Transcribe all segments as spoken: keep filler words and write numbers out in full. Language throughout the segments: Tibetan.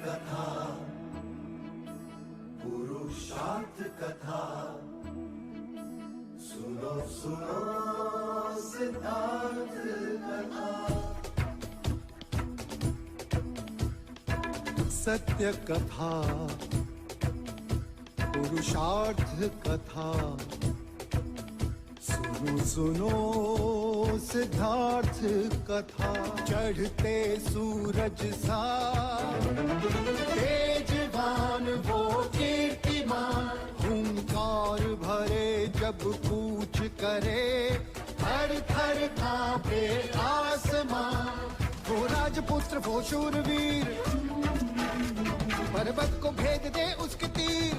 कथा, पुरुषार्थ कथा। सुनो, सुनो सिद्धार्थ कथा। सत्य कथा, पुरुषार्थ कथा। सुनो, सुनो सिद्धार्थ कथा। चढ़ते सूरज सा तेजवान वो कीर्तिमान, हुंकार भरे जब कूच करे, थर थर कांपे आसमां। वो राजपुत्र, वो शूरवीर, पर्वत को भेद दे उसके तीर।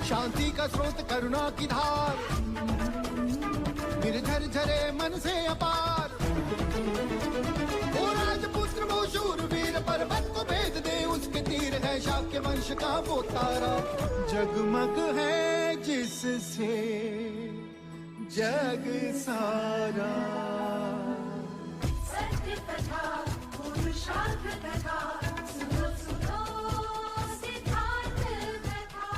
शांति का स्रोत, करुणा की धार, निर्झर झरे मन से अपार। वो राजपुत्र, वो शूरवीर, पर्वत को भेद दे उसके तीर। है शाक्य वंश का वो तारा, जगमग है जिससे जग सारा। सत्य कथा, पुरुषार्थ कथा, सुनो, सुनो सिद्धार्थ कथा।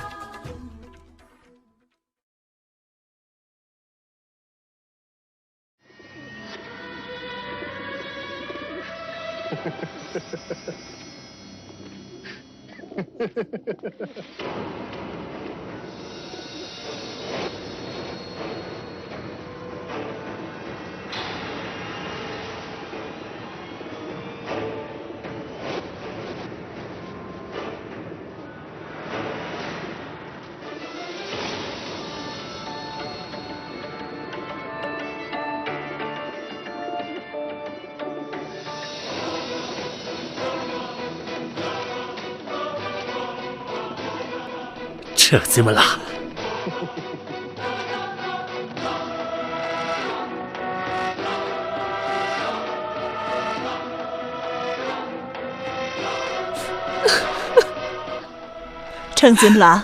ཁྲང་འཛིན་ལགས།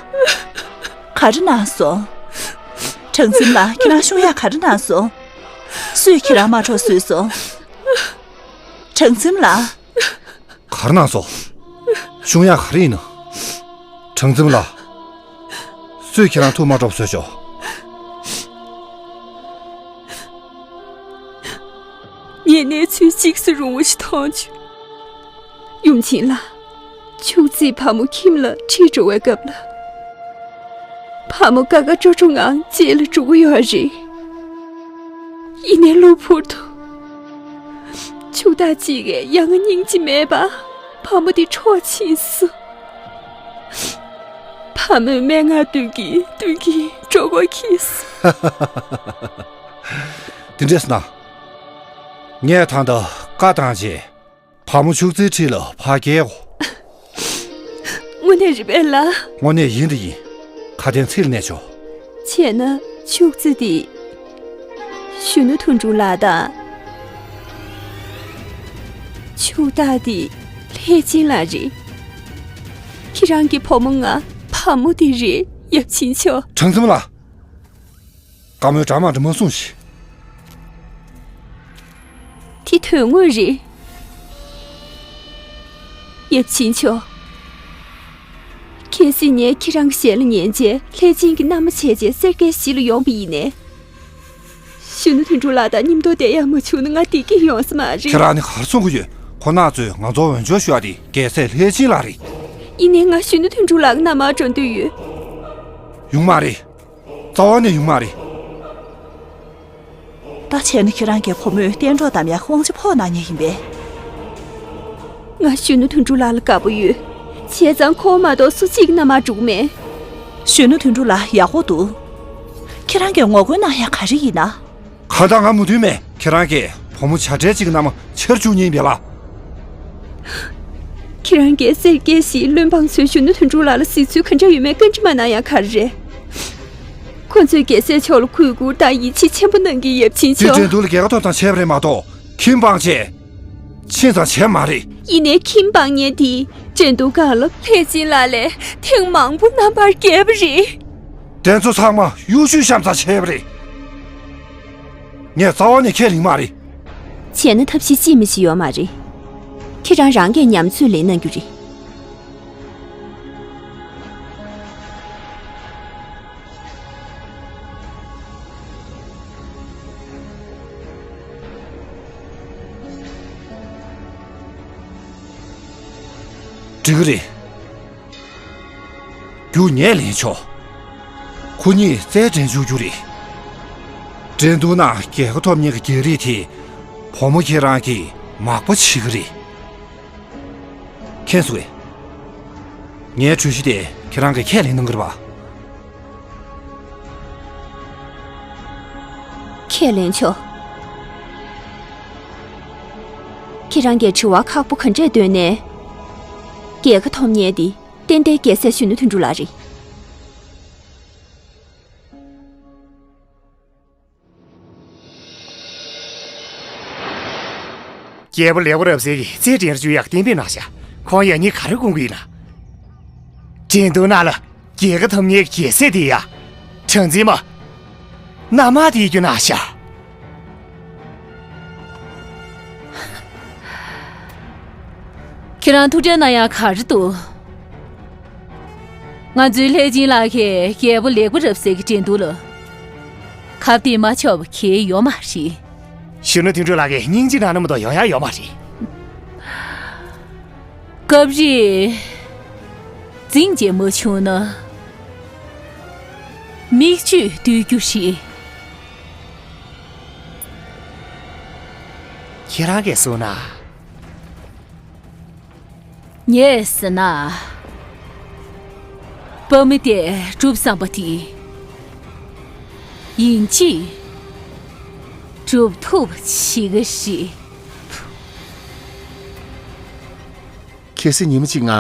ག་རེ་གནང་སོང་། ཁྲང་འཛིན་ལགས། ཁྱེད་རང་ཤོང་ཡག་ག་རེ་གནང་སོང་། སུས་ཁྱེད་རང་དམར་ཁྲོག་བཟོས་སོང་། ཁྲང་འཛིན་ལགས། ག་རེ་གནང་སོང་། ཤོང་ཡག་ག་རེ་ཡིན་ནམ། ཁྲང་འཛིན་ལགས། སུས་ཁྱེད་རང་ཐུགས་དམར་ཁྲོག་བཟོས་སོང་། ངས་གནས་ཚུལ་གཅིག་སུ་རུང་བ་ཞིག་མཐོང་བྱུང་། ཡུམ་ཆེན་ལགས། ཕྱུགས་རྫིས་བ་མོ་ཁྱིམ་ལ་ཁྲིད་འགྲོ་བའི་སྐབས་ལ། བ་མོ་དགའ་དགའ་སྤྲོ་སྤྲོ་ངང་རྗེས་ལ་འགྲོ་གི་ཡོད་རེད། ཡིན་ནའི་གློ་བུར་དུ། ཕྱུག་བདག་གཅིག་གིས་ཡ་ང་སྙིང་རྗེ་མེད་པར་བ་མོ་དེ་འཕྲོག་ཕྱིན་སོང་། བ་མོས་སྨྲེ་སྔགས་འདོན་གྱིན་འདོན་གྱིན་འགྲོ་སྒོ་ཁྱེར་སོང་། དེ་འདྲས་ན། ངས་ད་ལྟ་བཀའ་བཏང་རྗེས། བ་མོ་ཕྱུགས་རྫིའི་འཁྲིས་ལ་ཕར་བསྐྱལ་གོ། དངོས་གནས་རེད་པས་ལགས། དངོས་གནས་ཡིན་དང་ཡིན། ཁ་དན་ཚིག་ལ་གནས་ཆོག། བྱས་ན་ཕྱུགས་རྫི་དེ། གཞོན་ནུ་དོན་གྲུབ་ལགས་དང་། ཕྱུག་བདག་དེ་ལྷས་སྦྱིན་ལགས་རེད། ཁྱེད་རང་གི་བུ་མོ་ང་བ་མོ་དེ་རེད། ཡབ་ཆེན་མཆོག། ཁྲང་འཛིན་མ་ལགས། བཀའ་མོལ་འདྲ་མ་འདྲ་མ་གསུངས་ཤིག། དེ་དོན་དངོས་རེད། ཡབ་ཆེན་མཆོག། གལ་སྲིད་ངས་ཁྱེད་རང་གི་ཞལ་ལ་ཉན་རྗེས་ལྷས་སྦྱིན་གྱི་མནའ་མ་བྱས་རྗེས་སེར་སྐྱའི་གཞིས་ལ་ཡོང་བ་ཡིན་ནའི། གཞོན་ནུ་དོན་གྲུབ་ལགས་དང་མཉམ་དུ་བསྡད་ཡག་མ་བྱུང་ན་ང་བདེ་སྐྱིད་ཡོང་ས་མ་རེད། ཁྱེད་རང་ནི་ག་རེ་གསུང་གི་ཡོད། ཁོ་ན་ཚོས་ང་ཚོར་འོས་སྦྱོར་ཞུ་ཡག་དེ་རྒྱལ་སྲས་ལྷས་སྦྱིན་ལགས་རེད། ཡིན་ནའི་ང་གཞོན་ནུ་དོན་གྲུབ་ལགས་ཀྱི་མནའ་མར་འགྲོ་འདོད་ཡོད། ཡོང་མ་རེད། རྩ་བ་ནས་ཡོང་མ་རེད། ད་བྱས་ན་ཁྱེད་རང་གི་བུ་མོས་གཏན་གྲོགས་བདམས་ཡག་དབང་ཆ་ཕོག་གནང་མཁན་ཡིན་པས། ང་གཞོན་ནུ་དོན་གྲུབ་ལགས་ལ་དགའ་པོ་ཡོད། བྱས་ཙང་ཁོ་བོ་མ་གཏོགས་སུ་གཅིག་གི་མནའ་མར་འགྲོ་གི་མེད། གཞོན་ནུ་དོན་གྲུབ་ལགས་ཡག་པོ་འདུག། ཁྱེད་རང་གིས་ངོ་རྒོལ་གནང་ཡག་ག་རེ་ཡིན་ན། གང་ལྟར་ང་མོས་མཐུན་མེད། ཁྱེད་རང་གིས་བུ་མོ་བྱ་བྲལ་གཅིག་གི་མནའ་མ་ཕྱིར་བཅུག་མཁན་ཡིན་པས་ལགས། ཁྱེད་རང་གིས་སེར་སྐྱའི་གཞིས་བློན་འབངས་ཚོས་གཞོན་ནུ་དོན་གྲུབ་ལགས་ལ་གཟིགས་ཚུལ་ག་འདྲ་ཡོད་མེད་བཀའ་འདྲི་མ་གནང་ཡག་ག་རེ་རེད། ཁོ་ཚོས་རྒྱལ་སྲས་མཆོག་ལ་གུས་བཀུར་དང་ཡིད་ཆེས་ཆེན་པོ་གནང་གི། ཡབ་ཆེན་དེ་མཆོག། འགྲན་བསྡུར་ལ་རྒྱལ་ཁ་ཐོབ་ཙམ་བྱས་པ་རེད་མ་གཏོགས་ཁྱིམ་སྤངས་བྱས་ཕྱིན་ཙམ་བྱས་མ་རེད། ཡིན་ནའི་ཁྱིམ་སྤངས་མཁན་དེ་འགྲན་བསྡུར་སྒང་ལ་ལྷས་སྦྱིན་ལགས་ལས་ཐེངས་མང་པོ་རྣམ་པར་རྒྱལ་བ་རེད། དེ་ཚོ་ཚང་མ་གཡོ་ཇུས་བཤམས་ཙམ་བྱས་པ་རེད། ངས་རྩ་བ་ནས་ཁས་ལེན་མ་རེད། བྱས་ན་ཐབས་ཤེས་ཅིས་མི་བྱེད་ཡོད་མ་རེད། ཁྱེད་རང་རང་གིས་ཉམས་ཚོད་ལེན་གནང་རྒྱུ་རེད། འགྲིག་གི་རེད། རྒྱུ་ངས་ལེན་ཆོག་ཁོ་གཉིས་རྩལ་འགྲན་བཅུག་རྒྱུ་རེད། འགྲན་བསྡུར་ནང་རྒྱལ་ཁ་ཐོབ་མཁན་གྱི་རྒྱལ་རིགས་དེ་བུ་མོ་ཁྱེད་རང་གིས་མག་པ་བྱེད་ཀྱི་རེད། མཁྱེན་སོང་ངས། ངའི་གྲོས་གཞི་དེ་ཁྱེད་རང་གིས་ཁས་ལེན་གནང་གི་རེད་པ། ཁས་ལེན་ཆོག་ཁྱེད་རང་གིས་དྲི་བ་ཁག་པོ་ག་འདྲས་བཏོན་ནའི། རྒྱལ་ཁ་ཐོབ་མཁན་དེ་ཏན་ཏན་རྒྱལ་སྲས་གཞོན་ནུ་དོན་གྲུབ་ལགས་རེད། རྒྱལ་པོ་ལེགས་པ་རབ་གསལ་གྱིས་རྩལ་འགྲན་བཅུག་ཡག་གཏན་འབེབས་གནང་ཤག་ཁོང་ཡང་སྙིང་ག་རེ་སྐུང་གི་ཡིན་ན། འགྲན་བསྡུར་ནང་ལ་རྒྱལ་ཁ་ཐོབ་མཁན་རྒྱལ་སྲས་དེ་ཡ། གྲངས་འཛིན་མ། མནའ་མ་དེ་རྒྱུ་གནང་ཤག་ཁྱེད་རང་ཐུགས་ཁྲལ་གནང་ཡག་ག་རེ་འདུག་ང་ཚོའི་ལྷས་སྦྱིན་ལགས་ཀྱིས་རྒྱལ་པོ་ལེགས་པ་རབ་གསལ་གྱི་འགྲན་བསྡུར་ལ་ཁ་གཏད་མ་ཆོག་པ་གང་ཡང་ཡོད་མ་རེད། གཞོན་ནུ་དོན་གྲུབ་ལགས་ཀྱིས་སྙིང་རྗེ་གནང་ན་མ་གཏོགས་ཡོང་ཡག་ཡོད་མ་རེད། སྐབས་རེ་འཛིང་རྒྱུ་མ་བྱུང་ན་མིག་ཆུ་བཏོན་རྒྱུ་རེད། ཁྱེད་རང་གིས་གསུངས་ན། ངས་ཟེར་ན། དཔའ་མི་དེ་སྒྲུབ་བསམ་པ་དེ། ཡིན་གཅིག་སྒྲུབ་ཐུབ་པ་བྱེད་ཀྱི་རེད། གལ་སྲིད་ཉི་མ་གཅིག་ང་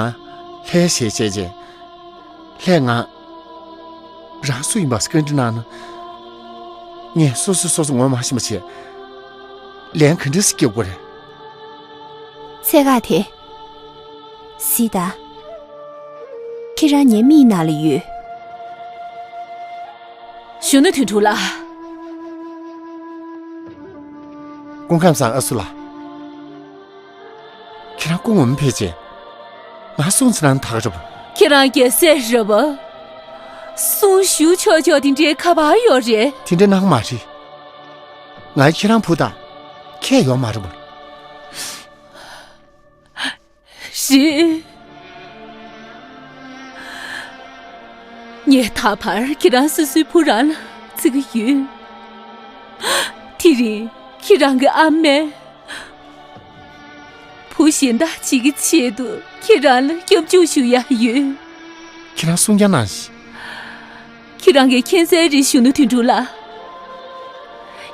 ལྷའི་ཞལ་བྱས་རྗེས། ལྷས་ང་རང་སུ་ཡིན་པ་བཀའ་འདྲི་གནང་ན། ངས་སོ་སོས་སོ་སོ་ངོ་མ་ཤེས་པ་བྱས། ལན་ག་འདྲ་ཞིག་རྒྱབ་དགོས་རེད། ཚད་བཀག་དེ། གཟིགས་དང་། ཁྱེད་རང་ངའི་མིག་ནང་ལ་ཡོད། གཞོན་ནུ་དོན་གྲུབ་ལགས། སྐུ་ཁམས་བཟང་ཨ་སུ་ལགས། ཁྱེད་རང་སྐུ་ངོ་མ་ཕེབས་རྗེས། ང་སྲུང་བྱེད་གནང་ཐག་རེད་པ། ཁྱེད་རང་རྒྱལ་སྲས་རེད་པ། སྲུང་ཞུ་ཆོག་ཆོག་དེ་འདྲའི་ཁ་པར་ཡོད་རེད། དེ་འདྲ་གནང་མ་རེད། ང་ཁྱེད་རང་བུ་དང་ཁྱད་ཡོད་མ་རེད་པ། རེད། ངས་ད་བར་ཁྱེད་རང་སོ་སོའི་བུ་རང་ལ་བརྩི་གི་ཡོད། དེ་རིང་ཁྱེད་རང་གི་ཨ་མས། བུ་གཞན་དག་ཅིག་གི་ཆེད་དུ་ཁྱེད་རང་ལ་སྐྱབས་འཇུག་ཞུ་ཡག་ཡོད། ཁྱེད་རང་གསུང་རྐྱང་གནང་ཞིག་ཁྱེད་རང་གིས་མཁྱེན་གསལ་རེད་གཞོན་ནུ་དོན་གྲུབ་ལགས།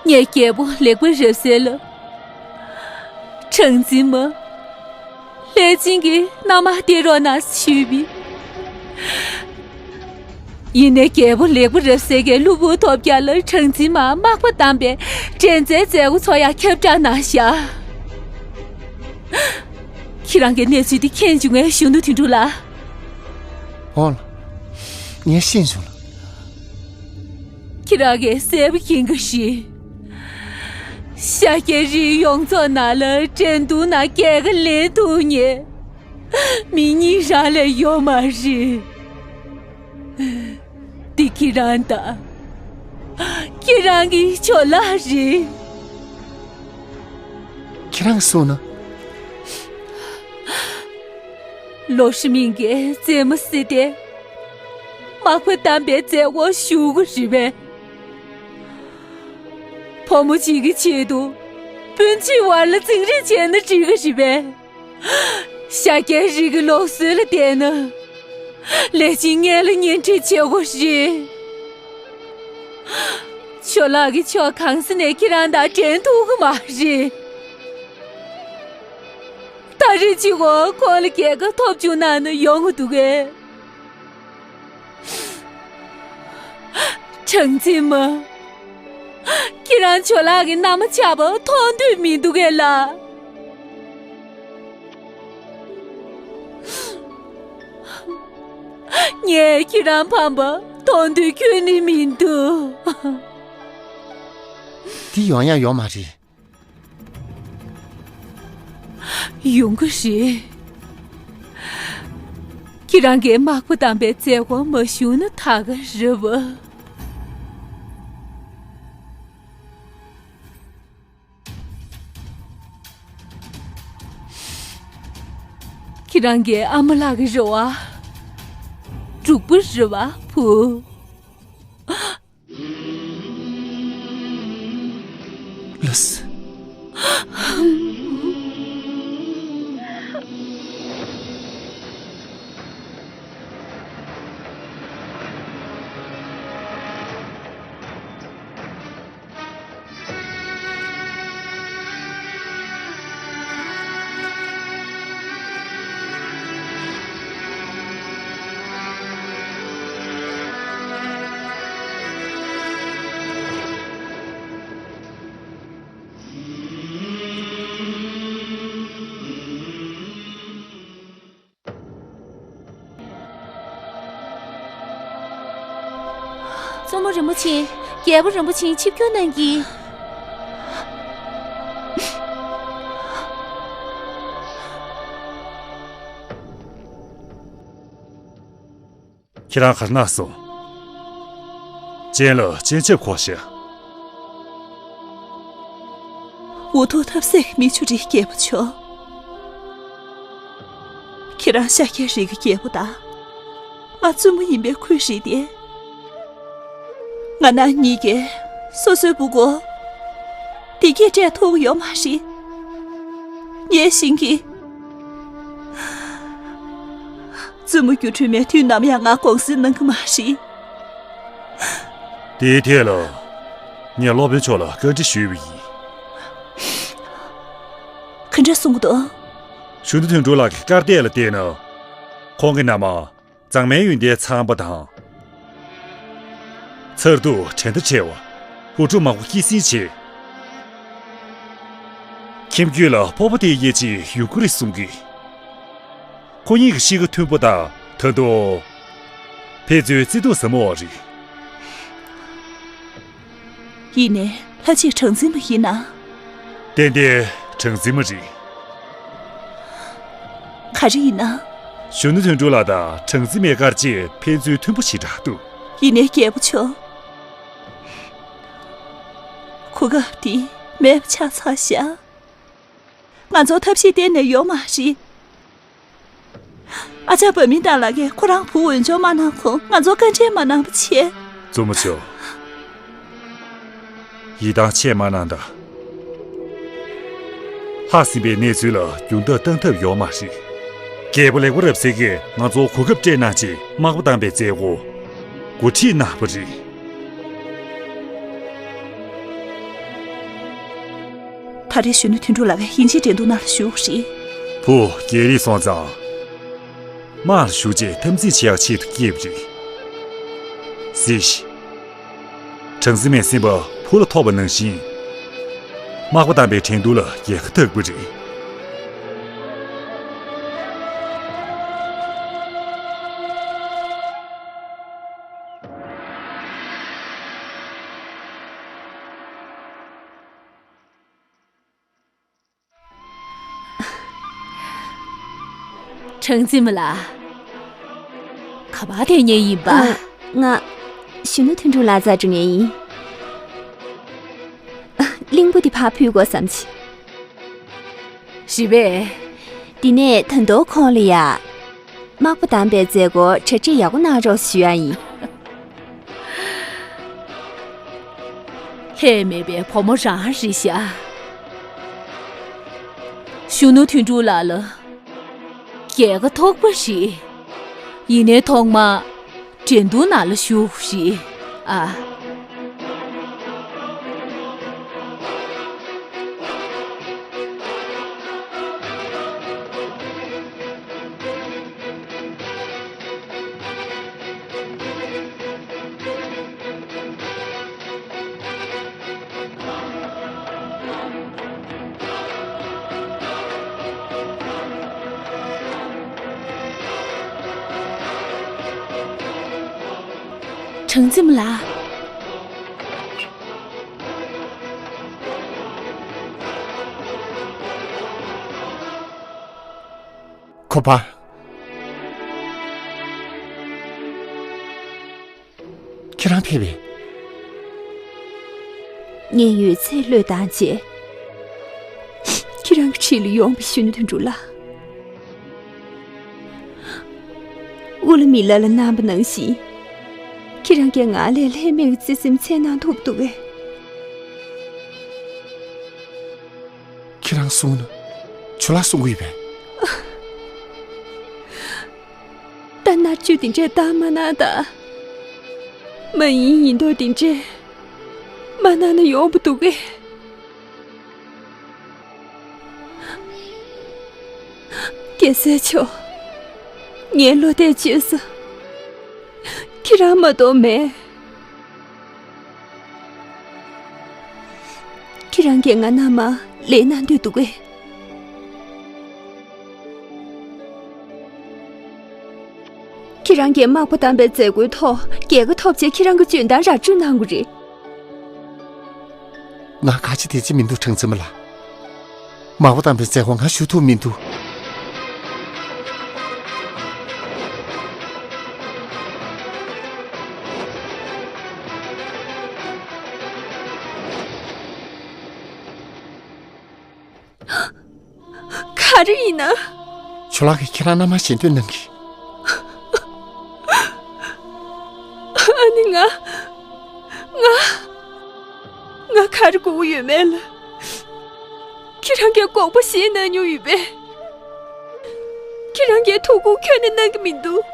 ངས་རྒྱལ་པོ་ལེགས་པ་རབ་གསལ་ལ། གྲངས་འཛིན་མ། ལྷས་སྦྱིན་གྱི་མནའ་མ་སྟེར་རོགས་གནང་ཞུས་པས། ཡིན་ནའི་རྒྱལ་པོ་ལེགས་པ་རབ་གསལ་གྱིས་གློ་བུར་ཐོལ་རྒྱག་ལ་གྲངས་འཛིན་མར་མག་པ་བསྡམས་པའི་འགྲན་རྩོད་མཛད་སྒོ་ཚོགས་ཡག་ཁྱབ་བསྒྲགས་གནང་བཞག་ཁྱེད་རང་གིས་གནས་ཚུལ་འདི་མཁྱེན་བྱུང་ངས་གཞོན་ནུ་དོན་གྲུབ་ལགས། འོང་ལགས། ངས་ཤེས་བྱུང་ལགས། ཁྱེད་རང་གིས་གསལ་པོ་མཁྱེན་གྱི་རེད། ཤཱཀྱའི་རིགས་ཡོངས་རྫོགས་ནང་ལ་འགྲན་བསྡུར་ནང་རྒྱལ་ཁ་ལེན་ཐུབ་མཁན། མི་གཉིས་རང་ལས་ཡོད་མ་རེད། འདི་ཁྱེད་རང་དང་། ཁྱེད་རང་གི་ཇོ་ལགས་རེད། ཁྱེད་རང་གིས་གསུངས་ན། ལོ་ཧྲི་མིང་གིས་རྩེད་མོ་རྩེས་ཏེ། མག་པ་བསྡམས་པའི་མཛད་སྒོར་ཞུགས་དགོས་རེད་པས། བུ་མོ་གཅིག་གི་ཆེད་དུ་སྤུན་མཆེད་བར་ལ་འཛིང་རེས་བྱས་ན་འགྲིག་གི་རེད་པས། ཤཱཀྱའི་རིགས་ཀྱི་ལུགས་སྲོལ་ལ་བལྟས་ན། ལས་ཅན་ངན་ལ་གཉེན་སྒྲིག་བྱེད་དགོས་རེད། ཇོ་ལགས་ཀྱི་ཕྱོགས་གང་ས་ནས་ཁྱེད་རང་དང་འགྲན་ཐུབ་ཀྱི་མ་རེད། ད་རེས་གཅིག་པོ་ཁོང་ལ་རྒྱལ་ཁ་ཐོབ་བཅུག་གནང་ན་ཡོང་གི་འདུག་གས། གྲངས་འཛིན་མ། ཁྱེད་རང་ཇོ་ལགས་ཀྱི་མནའ་མ་ཆགས་པ་མཐོང་འདོད་མི་འདུག་གས་ལགས། ངས་ཁྱེད་རང་ཕམ་པ་མཐོང་འདོད་ཁྱོན་ནས་མི་འདུག་འདི་ཡོང་ཡག་ཡོད་མ་རེད། ཡོང་གི་རེད། ཁྱེད་རང་གིས་དམག་དཔོན་བདམས་པའི་མཛད་སྒོར་མ་ཞུགས་ན་ད་ག་རེད་བ། ཁྱེད་རང་གི་ཨ་མ་ལགས་ཀྱི་རེ་བ་འགྲུབ་པ་རེད་བ་བུ། ལགས་སོ། བཙུན་མོ་རིན་པོ་ཆེ། རྒྱལ་པོ་རིན་པོ་ཆེ་ཆིབས་བསྒྱུར་གནང་གི། ཁྱེད་རང་ག་རེ་ན་སོང་། སྤྱན་ལ་སྤྱན་ཆབ་འཁོར་ཤག་འུ་ཐུག་ཐབས་ཟད་མི་ཆུ་རི་རྒྱལ་པོ་མཆོག་ཁྱེད་རང་ཤཱཀྱའི་རིགས་ཀྱི་རྒྱལ་པོ་དང་། ང་བཙུན་མོ་ཡིན་པའི་ཁུལ་བཞེས་ཏེ། ང་རང་གཉིས་ཀས་སོ་སོའི་བུ་གུ་བདེ་སྐྱིད་སྤྲད་ཐུབ་ཡོད་མ་རེད། ངས་ཤེས་ཀྱི། བཙུན་མོ་སྒྱུ་འཕྲུལ་མའི་མཐུ་ནམ་ཡང་ང་དགོངས་སེལ་གནང་གི་མ་རེད། དེའི་ཐད་ལ་ངས་སློབ་དཔོན་མཆོག་ལ་བཀའ་འདྲི་ཞུས་པ་ཡིན། ག་འདྲ་གསུང་གི་འདུག་གཞོན་ནུ་དོན་གྲུབ་ལགས་ཀྱི་སྐར་རྟགས་ལ་བལྟས་ན། ཁོང་གི་མནའ་མ་མཛངས་མའི་ཡོན་ཏན་ཚང་པ་དང་། མཚར་སྡུག་འགྲན་ཟླ་ཆེ་བ། བུ་ཕྲུག་མང་པོ་སྐྱེད་སྲིང་བྱེད། ཁྱིམ་རྒྱུད་ལ་ཕོར་པ་དེ་ཡས་ཅིག་ཡོང་གི་རེད་གསུང་གི། ཁོ་གཉིས་ཀྱི་གཤིས་ཀ་མཐུན་པོ་དང་ད་དུང་། ཕན་ཚུན་བརྩེ་དུང་ཟབ་མོ་བ་རེད། ཡིན་ནའི་ལྷ་གཅིག་གྲངས་འཛིན་མ་ཡིན་ན། ཏན་ཏན་གྲངས་འཛིན་མ་རེད། ག་རེ་ཡིན་ན། གཞོན་ནུ་དོན་གྲུབ་ལགས་དང་གྲངས་འཛིན་མའི་སྐར་རྗེས་ཕན་ཚུན་མཐུན་པོ་ཞེ་དྲག་འདུག་ཡིན་ནའི་རྒྱལ་པོ་མཆོག་གོ་སྐབས་འདི་མེད་པ་ཆགས་ཚར་ཤག་ང་ཚོར་ཐབས་ཤེས་གཏན་ནས་ཡོད་མ་རེད། ཨ་ཅག་བ་མི་དང་ལགས་ཀྱིས་ཁོ་རང་བུ་འོས་སྦྱོར་མ་གནང་གོང་ང་ཚོར་བཀའ་འདྲི་མ་གནང་བ་བྱས། བཙུན་མོ་མཆོག་ཡིད་ཐང་ཆད་མ་གནང་དང་། ལྷག་ཟིན་པའི་གནས་ཚུལ་ལ་རྒྱུན་ལྡོག་བཏང་ཐབས་ཡོད་མ་རེད། རྒྱལ་པོ་ལེགས་པ་རབ་གསལ་གྱིས་ང་ཚོར་གོ་སྐབས་སྤྲད་གནང་རྗེས་དམག་དཔོན་བདམས་པའི་མཛད་སྒོ་འགོ་ཁྲིད་གནང་བ་རེད། ད་རེས་གཞོན་ནུ་དོན་གྲུབ་ལགས་ཀྱིས་ཡིན་གཅིག་དྲན་གདུང་ནང་ལ་ཞུགས་རེད། བུ་རྒྱལ་རིགས་སོང་ཙང་། དམག་ལ་ཞུགས་རྗེས་འཐབ་འཛིང་བྱེད་ཡག་ཆེད་དུ་སྐྱེས་པ་རེད། གཟིགས་ཤིག་གྲངས་འཛིན་མའི་སེམས་པ་བུ་ལ་ཐོགས་པ་ནང་བཞིན། དམག་དཔོན་བདམས་པའི་དྲན་གདུང་ལ་རྒྱལ་ཁ་ཐོབ་པ་རེད། གྲངས་འཛིན་མ་ལགས། ག་པར་བསྡད་མཁན་ཡིན་པ། ཨ། ང་གཞོན་ནུ་དོན་གྲུབ་ལགས་རྩར་འགྲོ་མཁན་ཡིན། གླིང་བུ་འདི་ཕར་ཕུལ་དགོས་བསམ་གྱི། རེད་པས། འདི་ནས་ད་དུང་ཁོང་ལ་ཡ། དམག་དཔོན་བདམས་པའི་མཛད་སྒོར་གྲ་སྒྲིག་ཡག་པོ་གནང་རོགས་ཞུ་ཡ་ཡིན། ལྷད་མེད་པའི་བུ་མོ་རང་རེད་ཤག་གཞོན་ནུ་དོན་གྲུབ་ལགས་ལ་རྒྱལ་ཁ་ཐོབ་པ་རེད། ཡིན་ནའི་ཐོག་མ་འགྲན་བསྡུར་ནང་ལ་ཞུགས་རེད་ཨ། གྲངས་འཛིན་མ་ལགས། གོ་པ། ཁྱེད་རང་ཕེབས་པས། ངས་ཡོད་ཚད་བློས་བཏང་བྱས། ཁྱེད་རང་གི་འཁྲིས་ལ་ཡོང་བའི་གཞོན་ནུ་དོན་གྲུབ་ལགས། ཨུ་ལ་མི་ལ་ལ་གནང་པ་ནང་བཞིན། ཁྱེད་རང་གིས་ང་ལས་ལྷད་མེད་ཀྱི་བརྩེ་སེམས་འཚལ་གནང་ཐུབ་འདུག་གས། ཁྱེད་རང་གསུང་ན། ཇོ་ལགས་གསུང་གི་ཡོད་པས། ད་མནར་གཅོད་དེ་འདྲས་བཏང་མ་གནང་དང་། མ་ཡིན་ཡིན་མདོག་དེ་འདྲས་མ་གནང་ན་ཡོང་བ་འདུག་གས། རྒྱལ་སྲས་མཆོག་ངའི་བློ་གཏད་བྱས་ས། ཁྱེད་རང་མ་གཏོགས་མེད། ཁྱེད་རང་གིས་ང་མནའ་མ་ལེན་གནང་འདོད་འདུག་གས། ཁྱེད་རང་གིས་དམག་དཔོན་དམ་པའི་མཛད་སྒོའི་ཐོག་རྒྱལ་ཁ་ཐོབ་བྱས་ཁྱེད་རང་གི་འཇོན་ཐང་ར་སྤྲོད་གནང་དགོས་རེད། ང་ག་ཅི་དེ་ཅི་མི་འདུག་གྲངས་འཛིན་མ་ལགས། མག་པ་དམ་པའི་མཛད་སྒོར་ང་ཞུགས་ཐུབ་མི་འདུག་ག་རེ་ཡིན་ན། ཇོ་ལགས་ཀྱིས་ཁྱེད་རང་མནའ་མ་བཞེས་འདོད་གནང་གི། ཨ་ནི་ང་། ང་། ང་ག་རེ་དགོས་ཀྱི་ཡོད་མེད་ལ། ཁྱེད་རང་གིས་དགོངས་པ་བཞེས་གནང་མྱོང་ཡོད་པས། ཁྱེད་རང་གིས་ཐུགས་ཁུར་ཁྱོན་ནས་གནང་གི་མི་འདུག་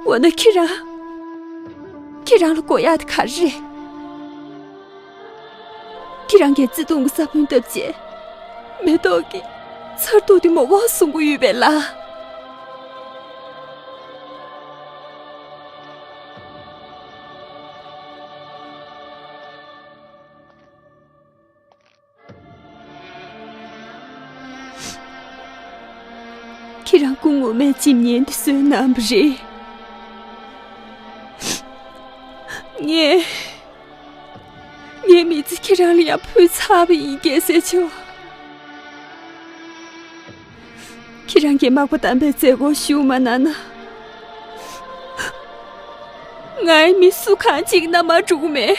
འོ་ན་ཁྱེད་རང་། ཁྱེད་རང་ལ་དགོས་ཡག་དེ་ག་རེ་རེད། ཁྱེད་རང་གིས་བརྩེ་དུང་གི་ས་བོན་བཏབ་བྱས། མེ་ཏོག་གི་མཚར་སྡུག་དེ་མ་འོངས་བཟུང་གི་ཡོད་པས་ལ། ཁྱེད་རང་སྐུ་ངོ་མས་སྤྱི་བརྙན་འདི་བཟོས་གནང་བ་རེད། ངས། ངའི་མི་ཚེ་ཁྱེད་རང་ལ་ཡང་ཕུལ་ཚར་བ་ཡིན། རྒྱལ་སྲས་མཆོག་ཁྱེད་རང་གིས་མག་པ་དམ་པའི་མཛད་སྒོར་ཞུགས་མ་གནང་ན། ངའི་མི་སུ་གང་གཅིག་མནའ་མར་འགྲོ་གི་མེད།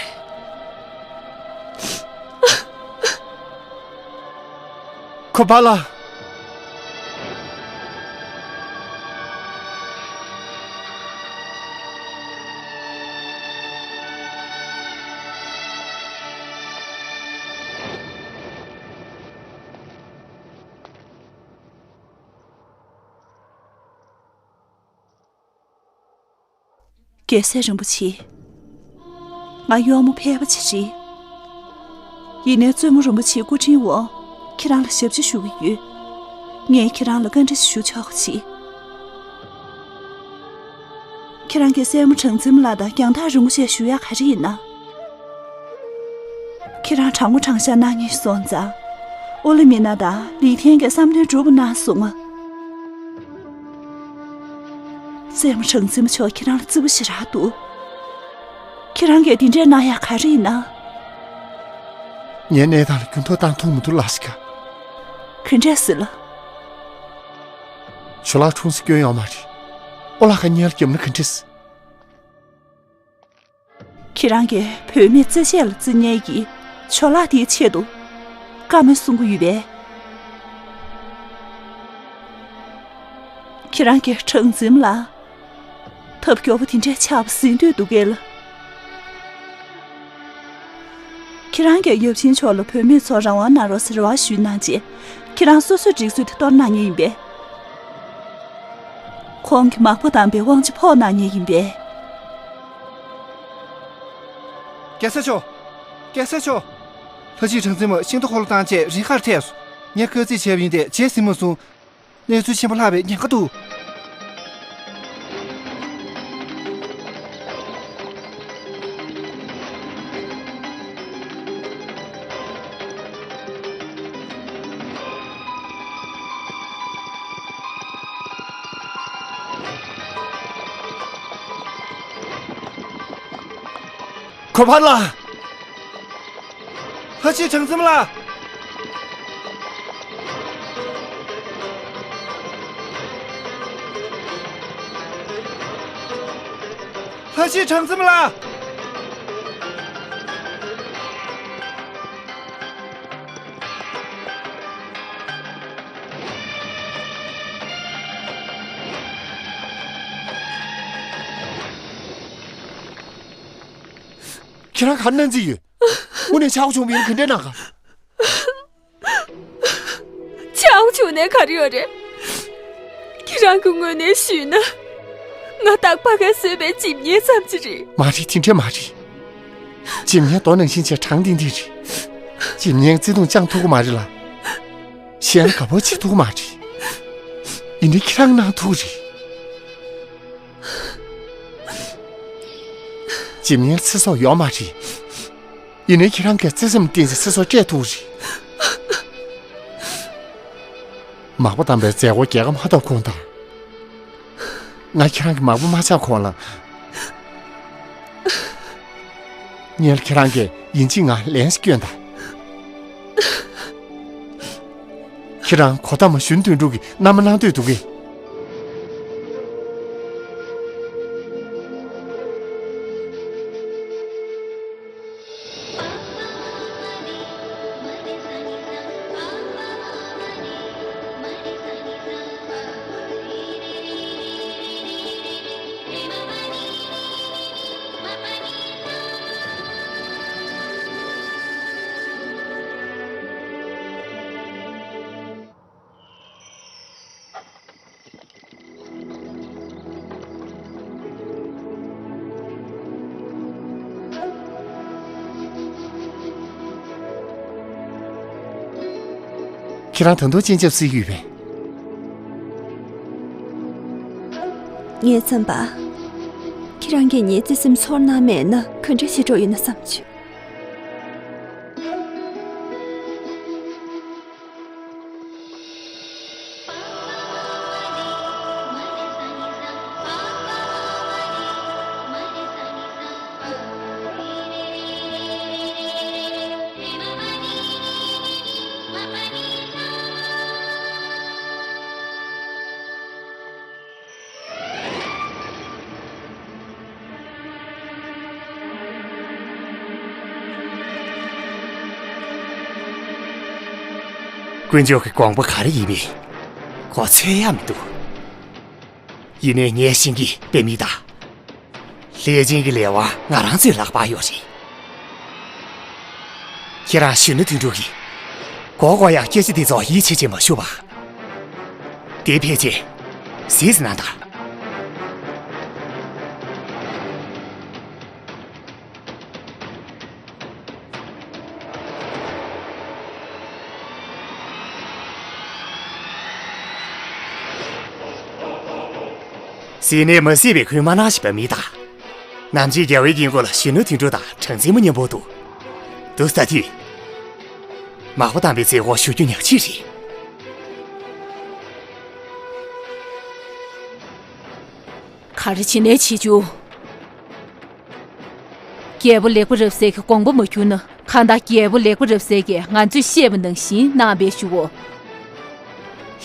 ཁོ་པ་ལ། རྒྱལ་སྲས་རིན་པོ་ཆེ། ང་གཡོག་མོ་ཕལ་པ་ཅིག་རེད། ཡིན་ནའི་བཙུན་མོ་རིན་པོ་ཆེའི་སྐུ་དྲིན་འོག་ཁྱེད་རང་ལ་ཞབས་ཕྱི་ཞུ་གི་ཡོད། ངས་ཁྱེད་རང་ལ་བཀའ་འདྲི་ཞུ་ཆོག་གི་ཅིག་ཁྱེད་རང་གིས་སྲས་མོ་གྲངས་འཛིན་ལགས་དང་རྒྱང་ཐག་རིང་པོ་ཞིག་ཞུ་ཡག་ག་རེ་ཡིན་ན། ཁྱེད་རང་དྲང་མོ་དྲང་བཞག་གནང་ངེས་སོང་ཙང་། ཨོ་ལི་མི་ན་དང་ལི་ཐན་གྱི་བསམ་དོན་འགྲུབ་པ་གནང་སོང་ང་། སྲས་མོ་གྲངས་འཛིན་མ་མཆོག་ཁྱེད་རང་ལ་བརྩི་བ་ཞེ་དྲག་འདུག་ཁྱེད་རང་གིས་དེ་འདྲས་གནང་ཡག་ག་རེ་ཡིན་ན། ངའི་གནས་སྟངས་ལ་འགྱུར་ལྡོག་བཏང་ཐུབ་མི་འདུག་ལགས་ཤི་ཀ་ག་འདྲས་ཟེར་ལ། ཇོ་ལགས་འཁྲུངས་ས་སྐྱོན་ཡོད་མ་རེད། ཨོ་ལགས་ཁ་གཉེར་རྒྱབ་ན་ག་འདྲས། ཁྱེད་རང་གིས་བུད་མེད་རྩེད་ཆས་ལ་རྩེ་མཁན་གྱི་ཇོ་ལགས་དེའི་ཆེད་དུ་བཀའ་མོལ་གསུང་གི་ཡོད་པས། ཁྱེད་རང་གིས་གྲངས་འཛིན་ལ་ཐབས་སྐྱོ་པོ་དེ་འདྲའི་ཆགས་པ་གཟིགས་འདོད་འདུག་གས་ལ། ཁྱེད་རང་གིས་ཡབ་ཆེན་མཆོག་ལ་བུད་མེད་ཚོར་རང་དབང་གནང་རོགས་ཟེར་རེ་བ་ཞུས་གནང་རྗེས། ཁྱེད་རང་སོ་སོའི་སྒྲིག་སྲོལ་དེ་གཏོར་གནང་མཁན་ཡིན་པས། ཁོང་གིས་མག་པ་དམ་པའི་དབང་ཆ་ཕོག་གནང་མཁན་ཡིན་པས། རྒྱལ་སྲས་མཆོག་རྒྱལ་སྲས་མཆོག་ལྷ་སྐྱིད་གྲངས་འཛིན་མ་ཤིང་རྟ་འཁོར་ལོ་བཏང་བྱས་རི་ཁར་ཐེབས་སོང་། ངས་སྐར་རྩིས་བྱས་པ་ཡིན་ཏེ་བྱས་ཟིན་མ་སོང་། གནས་ཚུལ་ཆེན་པོ་ལྷག་པའི་ཉེན་ཁ་འདུག་གོ་ཕར་ལ། ལྷ་སྐྱིད་གྲངས་འཛིན་མ་ལགས། བཀྲ་ཤིས་གྲངས་འཛིན་ལགས། ཁྱེད་རང་ག་རེ་གནང་རྩིས་ཡོད། དངོས་གནས་ཆག་སྒོ་བྱུང་བ་ཡིན་ན་ག་འདྲས་གནང་ག། ཆག་སྒོ་བྱུང་ནས་ག་རེ་ཡོད་རེད། ཁྱེད་རང་གི་ངོས་ནས་ཞུས་ན། ང་རྟག་པར་ག་བཟོས་པའི་འཇིམ་བརྙན་ཙམ་ཅིག་རེད། མ་རེད། དེ་འདྲས་མ་རེད། འཇིམ་བརྙན་རྡོ་ནང་བཞིན་བྱས་གྲངས་ལྡན་ལྡན་རེད། འཇིམ་བརྙན་བརྩེ་དུང་བཅངས་ཐུབ་ཀྱི་མ་རེད་ལ། གཞན་ལ་དགའ་པོ་བྱེད་ཐུབ་ཀྱི་མ་རེད། ཡིན་ནའི་ཁྱེད་རང་གནང་ཐུབ་ཀྱི་རེད། འཇིམ་བརྙན་ཚེ་སྲོག་ཡོད་མ་རེད། ཡིན་ནའི་ཁྱེད་རང་གིས་བརྩེ་སེམས་བརྟེན་ཏེ་ཚེ་སྲོག་སྤྲད་ཐུབ་རེད། མག་པ་བཏང་པའི་མཛད་སྒོ་རྒྱལ་ཁ་མ་ཐོབ་གོང་དང་། ང་ཁྱེད་རང་གི་མག་པ་མ་ཆགས་གོང་ལ། སྔོན་ལ་ཁྱེད་རང་གིས་ཡིན་གཅིག་ང་ལན་ཞིག་སྐྱོན་དང་། ཁྱེད་རང་གོ་ཐ་མ་གཞོན་དོན་གྲུབ་ཀྱི་མནའ་མ་གནང་འདོད་འདུག་གས། ཁྱེད་རང་ད་དུང་སྤྱན་ཆབ་གསོལ་གྱི་ཡོད་པས། ངའི་བསམ་པ། ཁྱེད་རང་གིས་ངའི་བརྩེ་སེམས་ཚོར་གནང་མེད་ན་ག་འདྲ་ཞིག་འགྲོ་ཡོད་ན་བསམ་བྱུང་། དཀོན་མཆོག་གི་དགོངས་པ་ག་རེ་ཡིན་པས། གོ་ཚོད་ཡ་མི་འདུག་ཡིན་ནའི་ངས་ཤེས་ཀྱི་དཔེ་མི་ད། ལྷས་བྱིན་གྱི་ལས་དབང་ང་རང་ཚོའི་ལག་པར་ཡོད་རེད། ཁྱེད་རང་གཞོན་ནུ་དོན་གྲུབ་ཀྱིས་མགོ་སྐོར་ཡག་སྐད་ཆ་དེ་ཚོ་ཡིད་ཆེས་བྱེད་མ་ཞུ་བ། དེ་ཕལ་ཆེར་ཟིག་ཟིག་ན་ད། ཟིན་ནས་མ་སྲིད་པའི་ཁུལ་མ་གནང་ཞིག་པ་མི་དང་། ནམ་ཕྱེད་རྒྱལ་བའི་དཀྱིལ་འཁོར་ལ་གཞོན་ནུ་དོན་གྲུབ་དང་གྲངས་འཛིན་མ་མཉམ་པོ་འདུག་འདུག་ས་དུས། མག་པ་བཏང་པའི་མཛད་སྒོ་ཞུ་རྒྱུ་ཉག་གཅིག་རེད། ག་རེ་བྱེད་ནས་བྱེད་རྒྱུ། རྒྱལ་པོ་ལེགས་པ་རབ་གསལ་གྱི་དགོངས་པ་མ་འཁྱོལ་ན། གང་ལྟར་རྒྱལ་པོ་ལེགས་པ་རབ་གསལ་གྱིས་ང་ཚོས་བཤད་པ་ནང་བཞིན་གནང་བས་ཞུའོ།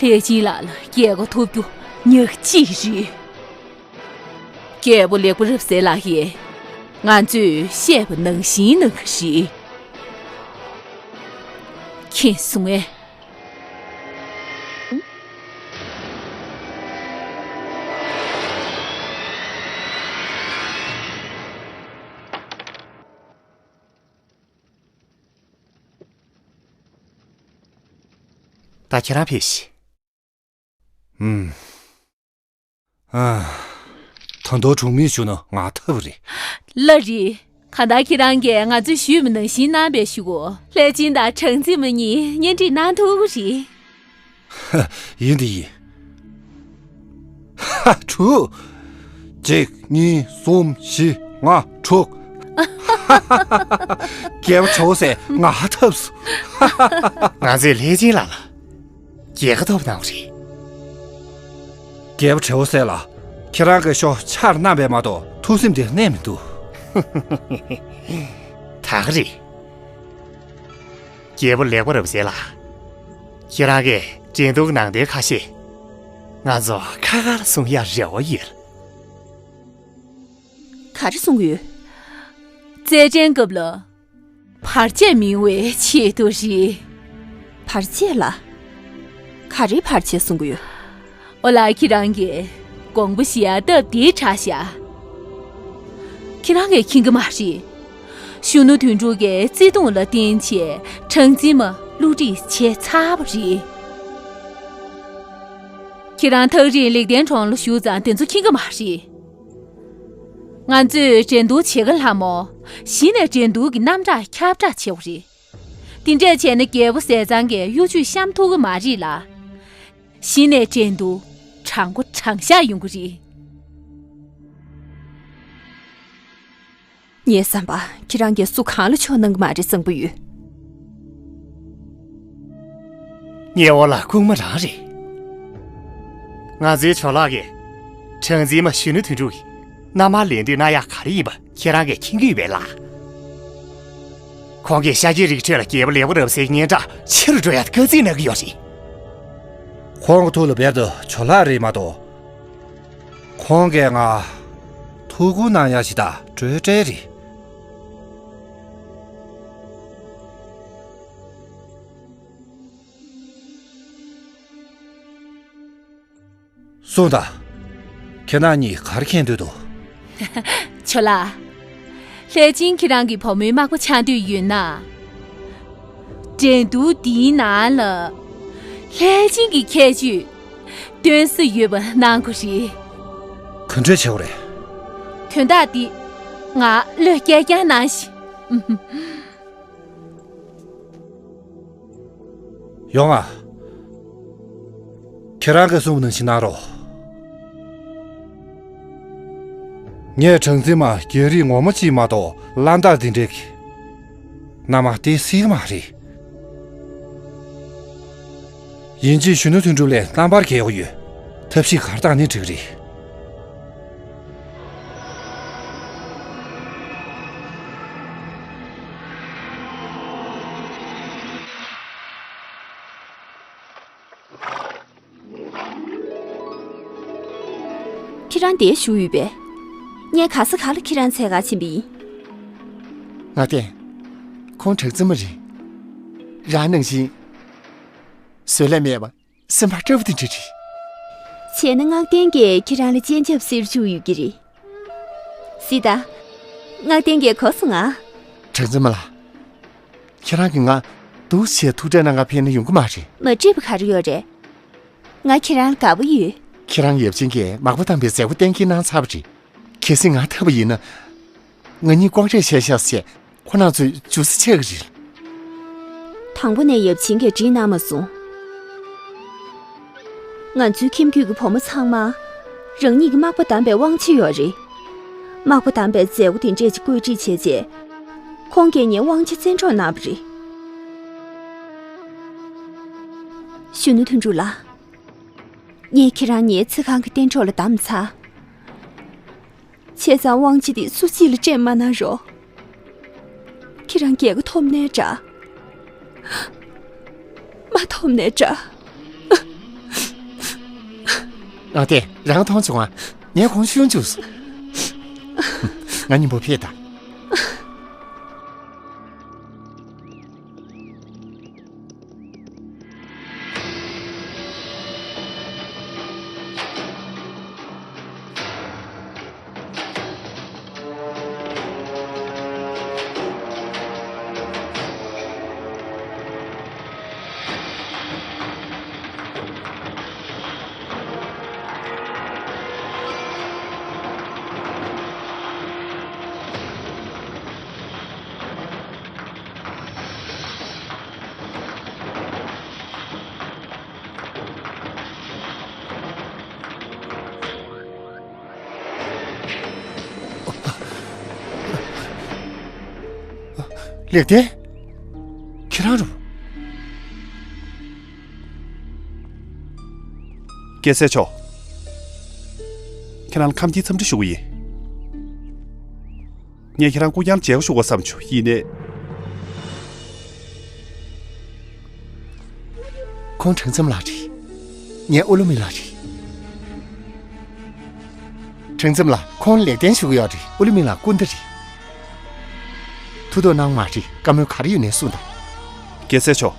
ལྷས་བྱིན་ལགས་ལ་རྒྱལ་ཁ་ཐོབ་རྒྱུ་ཉག་གཅིག་རེད། རྒྱལ་པོ་ལེགས་པ་རབ་གསལ་ལགས་ཀྱིས་ང་ཚོས་བཤད་པ་ནང་བཞིན་གནང་གི་རེད། མཁྱེན་སོང་ངས། ད་ཁྱེད་རང་ཕེབས་ཤིག་ཨུམ། ཨ། ད་དུང་གྲོགས་མོས་ཞུ་ན་ང་ཐབས་རེད། ལ་རེད། གང་ལྟར་ཁྱེད་རང་གིས་ང་ཚོས་ཞུས་པ་ནང་བཞིན་གནང་བས་ཞུ་གོ། ལྷས་བྱིན་དང་གྲངས་འཛིན་མ་གཉིས་གཉེན་སྒྲིག་གནང་ཐུབ་ཀྱི་རེད། ཡིན་དེ་ཡིན། ཧ། དྲུག་གཅིག་གཉིས་གསུམ་བཞི་ལྔ་དྲུག་རྒྱལ་པོ་བྱའོ་ཟེར་ང་ཐབས་སུ། ང་ཚོས་ལྷས་བྱིན་ལགས་ལ་རྒྱལ་ཁ་ཐོབ་གནང་བ་རེད། རྒྱལ་པོ་བྱའོ་ཟེར་ལ་ཁྱེད་རང་གི་ཤོག་ཆར་གནང་བས་མ་གཏོགས་ཐུགས་སེམས་དེ་གནས་མི་འདུག་ད་ག་རེད། རྒྱལ་པོ་ལེགས་པ་རབ་གསལ་ལགས། ཁྱེད་རང་གིས་འགྲན་བསྡུར་ནང་དོན་ཁ་ཤས་ང་ཚོ་ཁ་ཁར་གསུང་ཡག་རེ་བ་ཡོད། ཁ་ ག་རེ་གསུང་གི་ཡོད། རྩེད་འགྲན་སྐབས་ལ། བར་ཆད་མི་ཡོང་བའི་ཆེད་དུ་རེད། བར་ཆད་ལ། ག་རེའི་བར་ཆད་གསུང་གི་ཡོད། ཨོ་ལ། ཁྱེད་རང་གིས་དགོངས་པ་བཞེས་ཡ་སྟབས་བདེའི་དྲག་ཤག་ཁྱེད་རང་གིས་མཁྱེན་གི་མ་རེད། གཞོན་ནུ་དོན་གྲུབ་ཀྱིས་བརྩེ་དུང་ལ་བརྟེན་བྱས་གྲངས་འཛིན་མ་བསླུ་བྲིད་བྱས་ཚར་བ་རེད། ཁྱེད་རང་ཐག་རིང་ལེགས་ལྡན་གྲོང་ལ་བཞུགས་ཙང་དེ་ཚོ་མཁྱེན་གི་མ་རེད། ང་ཚོས་འགྲན་བསྡུར་བྱེད་ག་སླ་མོ། གཞི་ནས་འགྲན་བསྡུར་གྱི་རྣམ་གྲངས་ཁྱབ་བསྒྲགས་བྱེད་དགོས་རེད། དེ་འདྲས་བྱས་ན་རྒྱལ་པོ་ཟས་གཙང་གིས་གཡོ་ཇུས་བཤམས་ཐུབ་ཀྱི་མ་རེད་ལ། གཞི་ནས་འགྲན་བསྡུར་དྲང་པོ་དྲང་བཞག་ཡོང་གི་རེད། ངའི་བསམ་པ། ཁྱེད་རང་གིས་སུ་གང་ལ་ཕྱོགས་གནང་གི་མ་རེད་བསམ་གྱི་ཡོད། ངའི་འོག་ལ་ལྐུགས་མ་རང་རེད། ང་ཚོའི་ཇོ་ལགས་ཀྱིས་གྲངས་འཛིན་མ་གཞོན་ནུ་དོན་གྲུབ་ཀྱི་མནའ་མར་ལེན་འདོད་གནང་ཡག་ག་རེ་ཡིན་པ་ཁྱེད་རང་གིས་མཁྱེན་གྱི་ཡོད་པས་ལགས། ཁོང་གིས་ཤཱཀྱའི་རིགས་ཁྲོད་ལ་རྒྱལ་པོ་ལེགས་པོ་རབ་གསལ་གྱི་སྙན་གྲགས་ཆེ་རུ་འགྲོ་ཡག་དཀའ་ཚེགས་གནང་གི་ཡོད་རེད། ཁོང་གི་ཐུགས་ལ་རྦད་དེ་ཇོ་ལགས་རེད་མ་གཏོགས། ཁོང་གིས་ང་ཐུགས་ཁུར་གནང་ཡག་ཞིག་དང་སྤྲོས་བྲལ་རེད། གསུངས་དང་། ཁྱེད་རང་གཉིས་ག་རེ་མཁྱེན་འདོད་འདུག་ཇོ་ལགས། ལྷས་སྦྱིན་ཁྱེད་རང་གི་བུ་མོའི་མག་པ་ཆགས་འདོད་ཡོད་ན། འགྲན་བསྡུར་འདིའི་ནང་ལ། ལྷས་སྦྱིན་གྱི་ཁྱད་ཆོས་སྟོན་ས་ཡོད་པ་གནང་དགོས་རེད། ག་འདྲས་བྱེད་དགོས་རེད། དོན་དག་འདི་ང་བློས་བཀལ་རྐྱང་གནང་ཞིག་ཡོང་ང་། ཁྱེད་རང་གིས་གསུངས་པ་ནང་བཞིན་གནང་རོགས། ངས་གྲངས་འཛིན་མ་རྒྱལ་རིགས་ངོ་མ་གཅིག་མ་གཏོགས་བླ་འདར་འདི་འདྲའི་མནའ་མ་སྟེར་སྲིད་ཀྱི་མ་རེད། ཡིན་གཅིག་གཞོན་ནུ་དོན་གྲུབ་ལས་རྣམ་པར་རྒྱལ་པོ་ཡོད། ཐབས་ཤེས་ག་རེ་བཏང་ནའི་འགྲིག་གི་རེད། ཁྱེད་རང་འདིར་བཞུགས་ཡོད་པས། ངས་ག་ས་ག་ལ་ཁྱེད་རང་འཚོལ་གར་ཕྱིན་པ་ཡིན། ངག་བསྟན། ཁོང་གྲངས་འཛིན་མ་རེད། རང་ནང་བཞིན། བཟོད་ལས་མེད་པ། སེམས་པ་སྐྱོ་བོ་དེ་འདྲ་རེད། བྱས་ན་ངག་བསྟན་གྱིས་ཁྱེད་རང་ལ་སྤྱན་ཆབ་སེར་བྱུག་ཡོད་ཀྱི་རེད། སྲིད་ད། ངག་བསྟན་གྱིས་གོ་སོང་ང་། གྲངས་འཛིན་མ་ལགས། ཁྱེད་རང་གིས་ང་འདུག་སེ་ཐུགས་ཁྲལ་གནང་ག་ཕེབས་ན་ཡོང་གི་མ་རེད། མ་འགྲིག་པ་ག་རེ་ཡོད་རེད། ང་ཁྱེད་རང་ལ་དགའ་པོ་ཡོད། ཁྱེད་རང་ཡབ་ཆེན་གྱིས་མག་པ་བཏང་པའི་མཛད་སྒོ་གཏན་འཁེལ་གནང་ཚར་བ་རེད། གལ་སྲིད་ང་ཐར་པ་ཡིན་ན། ང་གཉིས་ཀོང་ཀྲེས་བྱས་ཤག་ཟེར་ཁོ་རང་ཚོས་འཇུ་ས་ཆགས་ཀྱི་རེད། དང་པོ་ནས་ཡབ་ཆེན་གྱིས་འགྲིག་གནང་མ་སོང་། ང་ཚོའི་ཁྱིམ་རྒྱུད་ཀྱི་བུ་མོ་ཚང་མ་རང་ཉིད་ཀྱི་མག་པ་བདམས་པའི་དབང་ཆ་ཡོད་རེད། མག་པ་བདམས་པའི་མཛད་སྒོ་དེ་འདྲས་ཅིག་བཀོད་སྒྲིག་བྱས་རྗེས། ཁོང་གིས་ངའི་དབང་ཆ་བཙན་འཕྲོག་གནང་བ་རེད། གཞོན་ནུ་དོན་གྲུབ་ལགས། ངས་ཁྱེད་རང་ངའི་ཚེ་གང་གི་གཏན་གྲོགས་ལ་བདམས་ཚར། བྱས་ཙང་དབང་ཆ་འདི་སུ་གཅིག་ལ་སྤྲད་མ་གནང་རོགས། ཁྱེད་རང་རྒྱལ་ཁ་ཐོབ་ནའི་འདྲ། མ་ཐོབ་ནའི་འདྲ། ཨ་ཏེ། རང་མཐོང་བྱུང་ང་། ངས་ཁོང་ཤོད་འཇུག་སོང་། ང་གཉིས་པོ་ཕེབས་དང་། ལེགས་ལྡན། ཁྱེད་རང་རུ། རྒྱལ་སྲས་མཆོག་ཁྱེད་རང་ལ་ཁམས་སྐྱིད་འཚམས་འདྲི་ཞུ་གི་ཡིན། ངས་ཁྱེད་རང་སྐུ་རྐྱང་མཇལ་ཞུ་དགོས་བསམ་བྱུང་ཡིན་ནའི། ཁོང་གྲངས་འཛིན་མ་ལགས་རེད། ངའི་ཨོ་ལོ་མི་ལགས་རེད། ཁྲང་འཛོམས་ལགས། ཁོང་ལེགས་ལྡན་ཞུ་གི་ཡོད་རེད། ཨོ་ལི་མི་ལགས་སྐུ་ཟླ་རེད། ཐུགས་དོགས་གནང་མ་རེད། བཀའ་མོལ་ག་རེ་ཡོད་ནའི་གསུངས་དང་། རྒྱལ་སྲས་མཆོག་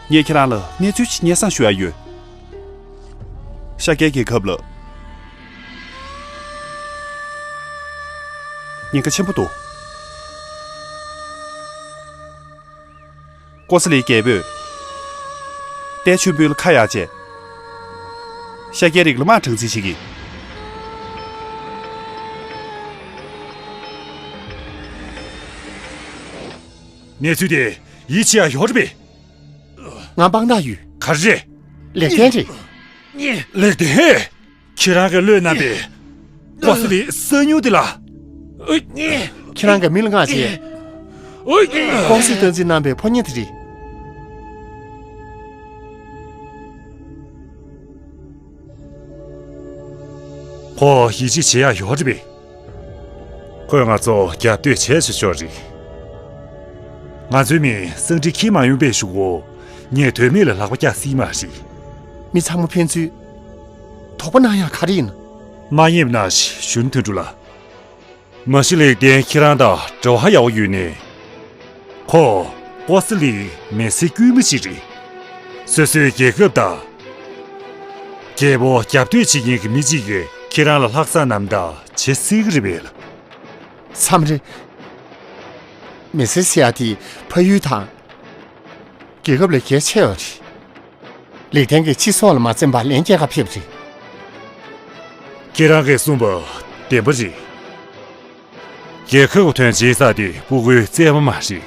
ངས་ཁྱེད་རང་ལ་གནས་ཚུལ་ཅིག་སྙན་སེང་ཞུ་ཡ་ཡོད། ཤཱཀྱའི་རྒྱལ་ཁབ་ལ་ཉེན་ཁ་ཆེན་པོ་འདུག་ཀོ་ས་ལིའི་རྒྱལ་པོས་ཏའི་ཆོས་འཕེལ་ལ་ཁ་གཡར་བྱས། ཤཱཀྱའི་རིགས་ལ་དམག་དྲངས་རྩིས་བྱེད་ཀྱི། གནས་ཚུལ་དེ་ཡིད་ཆེས་ཡ་ཡོད་རེད་པས། ང་དཔང་རྟགས་ཡོད། ག་རེ་རེད། ལེགས་ལྡན་རེད། ལེགས་ལྡན། ཁྱེད་རང་གི་བློས་བསྣམས་པའི་ཀོ་ས་ལིའི་གསང་ཉུལ་དེ་ལ། ཁྱེད་རང་གི་མི་ལ་མངགས་བྱས། ཀོང་སི་སྟངས་འཛིན་གནང་བའི་ཕོ་ཉ་དེ་རེད། ཁོ་ཡིད་ཆེས་བྱེད་ཡག་ཡོད་རེད་པས། ཁོས་ང་ཚོ་རྒྱབ་གཏོད་བྱས་ཆོག་ཆོག་རེད། ང་ཚོའི་མི་སང་ཁྲི་ཁྱི་མ་ཡོང་པའི་གཞུག་གུ་ངས་དོན་མེད་ལ་ལག་པ་བཀྱག་སྲིད་མ་རེད། མི་ཚང་མ་ཕན་ཚུན་དོགས་པ་གནང་ཡག་ག་རེ་ཡིན། མ་ཉེས་ན་ཞུན་དོན་གྲུབ་ལ། མ་གཞི་ལེགས་ལྡན་ཁྱེད་རང་དང་འབྲེལ་བ་ཡག་པོ་ཡོད་ནས། ཁོ་ཀོ་ས་ལིའི་མི་སེར་དཀྱུས་མ་ཞིག་རེད། སོ་སོའི་རྒྱལ་ཁབ་དང་རྒྱལ་པོ་རྒྱབ་གཏོད་བྱེད་མཁན་གྱི་མི་གཅིག་གིས་ཁྱེད་རང་ལ་ལྷག་བསམ་རྣམ་དག་བྱེད་སྲིད་ཀྱི་རེད་པས། མཚམས་རེ། མི་སེར་ཟེར་ཡ་དེ་ཕ་ཡུལ་དང་རྒྱལ་ཁབ་ལས་གལ་ཆེ་བ་རེད། ལེགས་ལྡན་གྱིས་སྤྱི་སོགས་ལ་མ་འཛེམས་པར་ལན་རྒྱག་ག་ཕེབས་རེད། ཁྱེད་རང་གིས་གསུངས་པ་བདེན་པ་རེད། རྒྱལ་ཁབ་ཀྱི་དོན་བྱེད་ས་དེ་སྤུ་གུའི་རྩེད་མོ་མ་རེད།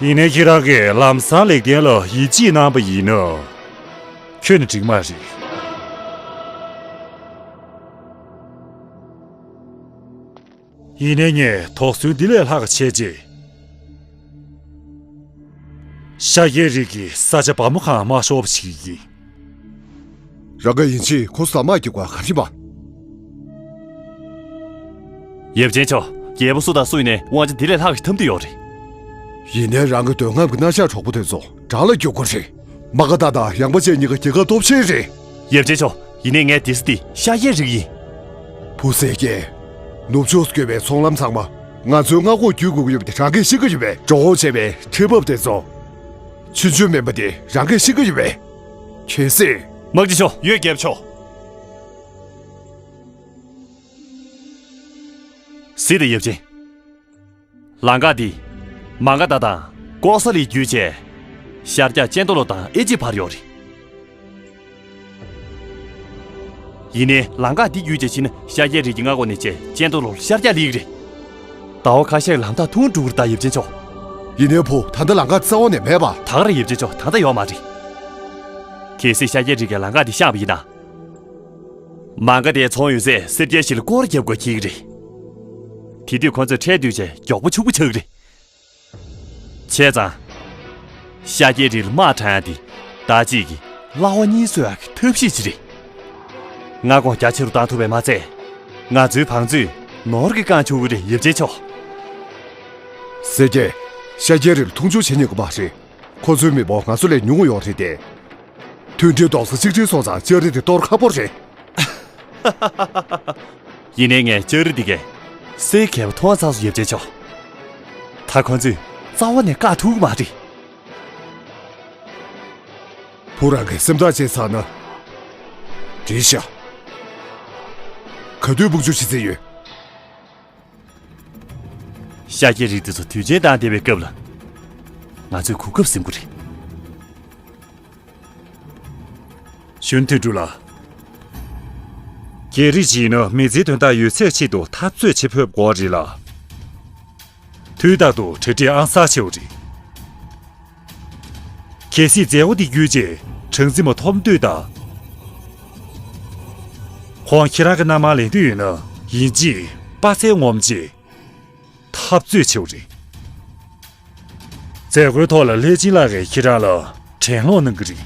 ཡིན་ནའི་ཁྱེད་རང་གིས་ལམ་སང་ལེགས་ལྡན་ལ་ཡིད་ཆེས་གནང་པ་ཡིན་ན། ཁྱོན་ནས་འགྲིག་མ་རེད། ཡིན་ནའི་ངས་དོགས་ཟོན་འདི་ལས་ལྷག་བྱས་རྗེས། ཤཱཀྱའི་རིགས་ཀྱི་ས་ཆ་བ་མོ་ཁང་དམར་ཤོག་བྱེད་ཀྱི་ཡིན། རང་ག་ཡིན་ཕྱིན་ཁོ་ཟ་མ་རྒྱག་པ་ག་རེ་བ། ཡབ་ཆེན་མཆོག་རྒྱལ་པོ་སུ་དང་སུ་ཡིན་ནའི་དབང་ཆ་འདི་ལས་ལྷག་ཞིག་འཐམ་དུ་ཡོད་རེད། ཡིན་ནའི་རང་གི་འདོད་རྔམ་གྱི་རྣ་ཤགས་གྲོགས་པོ་དེ་ཚོ་དགྲ་ལ་རྒྱུག་གི་རེད། མ་ག་དྷ་དང་ཡངས་པ་བཅས་གཉིས་ཀ་རྒྱལ་ཁབ་སྟོབས་ཆེན་རེད། ཡབ་ཆེན་མཆོག་ཡིན་ནའི་ངའི་སྡེ་སྲིད་དེ་ཤཱཀྱའི་རིགས་ཡིན། བུ་ཟེར་གྱི། ནུབ་ཕྱོགས་སུ་བསྐྱོད་པའི་ཚོང་ལམ་ཚང་མ་ང་ཚོའི་མངའ་ཁོངས་བརྒྱུད་དགོས་ཀྱི་ཡོད་པ་དེ་རང་གིས་ཤེས་ཀྱི་ཡོད་པས། འགྲོ་འོང་བྱས་པའི་ཁྲལ་འབབ་དེ་ཚོ་ཆུང་ཆུང་མིན་པ་དེ་རང་གིས་ཤེས་ཀྱི་ཡོད་པས། གལ་སྲིད། དམག་སྤྱི་མཆོག་ཡོད། རྒྱལ་པོ་མཆོག་གཟིགས་དང་ཡབ་ཆེན། ལམ་ཁ་འདི་མ་ག་དྷ་དང་ཀོ་ས་ལི་བརྒྱུད་བྱས་ཤར་རྒྱག་ཅན་ཏོ་ལོ་དང་ཨེ་ཇི་བར་ཡོད་རེད། ཡིན་ནའི་ལམ་ཁ་འདི་བརྒྱུད་བྱས་ཕྱིན་ན་ཤཱཀྱའི་རིགས་ཀྱི་མངའ་ཁོངས་ནས་བཅད་ཅན་ཏོ་ལོ་ལ་ཤར་རྒྱག་སླེབས་ཀྱི་རེད། ཟླ་བ་ཁ་ཤས་ལམ་ཐག་ཐུང་འགྲོ་གི་རེད་ད་ཡབ་ཆེན་མཆོག་ཡིན་ནའི་བུ་ད་ལྟ་ལམ་ཁ་རྩ་བ་ནས་མེད་པ། ད་ག་རང་ཡབ་ཆེན་མཆོག་ད་ལྟ་ཡོད་མ་རེད། གལ་སྲིད་ཤཱཀྱའི་རིགས་ཀྱིས་ལམ་ཁ་འདི་བཤངས་པ་ཡིན་ན། མ་ག་དྷའི་ཚོང་ཡོད་ཚད་སེར་སྐྱ་ཞིག་ལ་སྐོར་རྒྱབ་དགོས་འཁེལ་གྱི་རེད། དེ་དུས་ཁོ་ཚོས་ཁྲལ་བསྡུས་བྱས་མགྱོགས་པོ་ཕྱུག་པོ་ཆགས་ཀྱི་རེད། བྱས་ཙང་། ཤཱཀྱའི་རིགས་ལ་དམག་དྲངས་ཡ་དེ་ཟླ་གཅིག་གི་གླ་བ་གཉིས་གསོག་ཡག་གི་ཐབས་ཤེས་ཅིག་རེད། མངའ་ཁོངས་རྒྱ་ཆེ་རུ་བཏང་ཐུབ་པས་མ་ཚད། ང་ཚོའི་བང་མཛོད་ནོར་གྱིས་བཀང་ཆོག་གི་རེད་ཡབ་ཆེན་མཆོག་སེར་སྐྱས་ཤཱཀྱའི་རིགས་ལ་མཐོང་ཆུང་བྱེད་ཉན་གི་མ་རེད། ཁོ་ཚོའི་མི་འབོར་ང་ཚོ་ལས་ཉུང་ངུ་ཡོད་རེད་དེ། མཐུན་སྒྲིལ་རྡོག་རྩ་གཅིག་སྒྲིལ་སོང་ཙང་ལྕགས་རི་དེ་གཏོར་ཁག་པོ་རེད། ཡིན་ནའི་ངས་ལྕགས་རི་འདི་གའི་སའི་གད་པ་མཐོང་ཚར་སོང་ཡབ་ཆེན་མཆོག་ད་ཁོ་ཚོས་རྩ་བ་ནས་བཀག་ཐུབ་ཀྱི་མ་རེད། བུ་རང་གིས་སེམས་ཐག་བཅད་ཚར་ན། འགྲིག་ཤག་ག་དུས་དཔུང་འཇུག་བྱེད་རྩིས་ཡོད། ཤཱཀྱའི་རིགས་དེ་ཚོ་དུས་ཆེན་བཏང་བསྡད་པའི་སྐབས་ལ། ང་ཚོས་གོ་སྐབས་ཟིན་དགོས་རེད། ཞུན་དོན་གྲུབ་ལགས། རྒྱལ་རིགས་ཤིག་ཡིན་ན་མི་ཚེའི་དོན་དག་ཡོད་ཚད་ཆེད་དུ་འཐབ་རྩོད་བྱེད་ཕོད་དགོས་རེད་ལ། དུས་རྟག་ཏུ་གྲ་སྒྲིག་ཨང་གསར་བྱེད་དགོས་རེད། གལ་སྲིད་མཛད་སྒོ་འདི་བརྒྱུད་རྗེས་གྲངས་འཛིན་མ་ཐོབ་འདོད་དང་། ཁོང་ཁྱེད་རང་གི་མནའ་མར་ལེན་འདོད་ཡོད་ན་ཡིན་གཅིག་དཔའ་རྩལ་ངོམ་རྗེས། འཐབ་རྩོད་བྱེད་དགོས་རེད། མཛད་སྒོའི་ཐོག་ལ་ལྷས་སྦྱིན་ལགས་ཀྱིས་ཁྱེད་རང་ལ་དྲན་སློང་གནང་གི་རེད།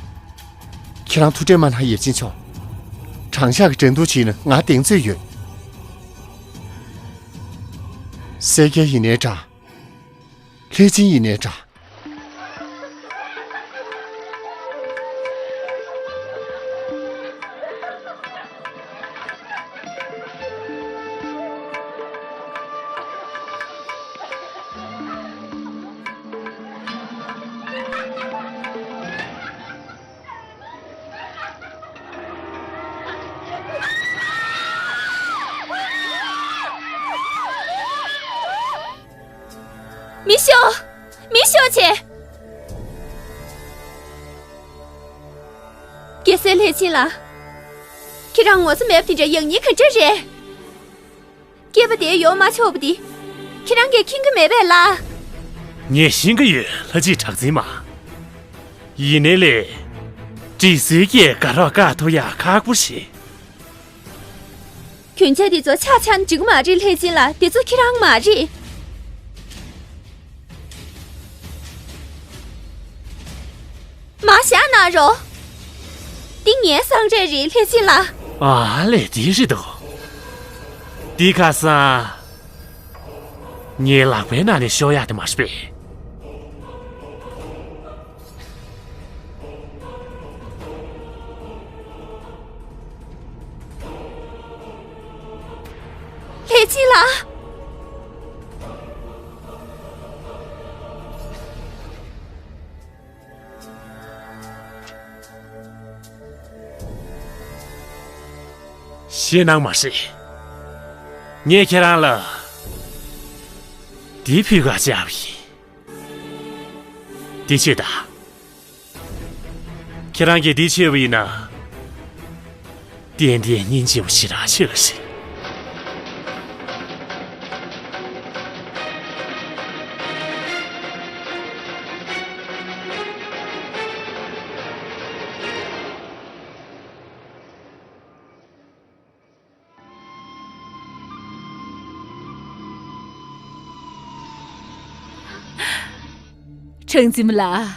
ཁྱེད་རང་ཐུགས་ཁྲལ་མ་གནང་ཡབ་ཆེན་མཆོག་དྲང་གཞག་གི་འགྲན་བསྡུར་བྱས་ན་ང་གདེང་ཚོད་ཡོད། སེར་སྐྱ་ཡིན་ནའི་འདྲ། ལྷས་སྦྱིན་ཡིན་ནའི་འདྲ། མི་ཤོག་མི་ཤོག་བྱེད། རྒྱལ་སྲས་ལྷས་བྱིན་ལགས། ཁྱེད་རང་ངོ་ཚ་མེད་པ་དེ་འདྲ་ཡག་ཉེས་ག་འདྲ་རེད། སྐྱེས་པ་དེ་ཡོང་མ་ཆོག་པ་འདི། ཁྱེད་རང་གིས་མཁྱེན་གྱི་མེད་པས་ལགས། ངས་ཤེས་ཀྱི་ཡོད། ལྷ་རྗེ་གྲགས་འཛིན་མ། ཡིན་ནའི་ལས། དྲི་ཟའི་སྐད་དགའ་རོགས་བཀག་ཐུབ་ཡག་ཁག་པོ་རེད། གྱོན་ཆས་དེ་ཚོ་ཆ་ཆ་ནས་འགྲིག་གི་མ་རེད། ལྷས་བྱིན་ལགས། དེ་ཚོ་ཁྱེད་རང་མ་རེད། མར་བཞག་གནང་རོགས། འདི་ངའི་བསང་རས་རེད། ལྷས་བྱིན་ལགས། ཨ་ལས། དེ་རེད་དོ། འདི་ཁ་སང་ངའི་ལག་པའི་ནང་ནས་ཤོར་ཡག་དེ་མ་རེད་པས། ལྷས་བྱིན་ལགས། ཞེད་སྣང་མ་བྱེད། ངས་ཁྱེད་རང་ལ་འདི་ཕུལ་ག་བཅར་བ་ཡིན། འདི་ཆོས་དང་། ཁྱེད་རང་གིས་འདི་མཆོད་པ་ཡིན་ན། ཏན་ཏན་སྙིང་རྗེ་པོ་ཞེ་དྲག་ཆེ་བ་རེད། གྲངས་འཛིན་མ་ལགས།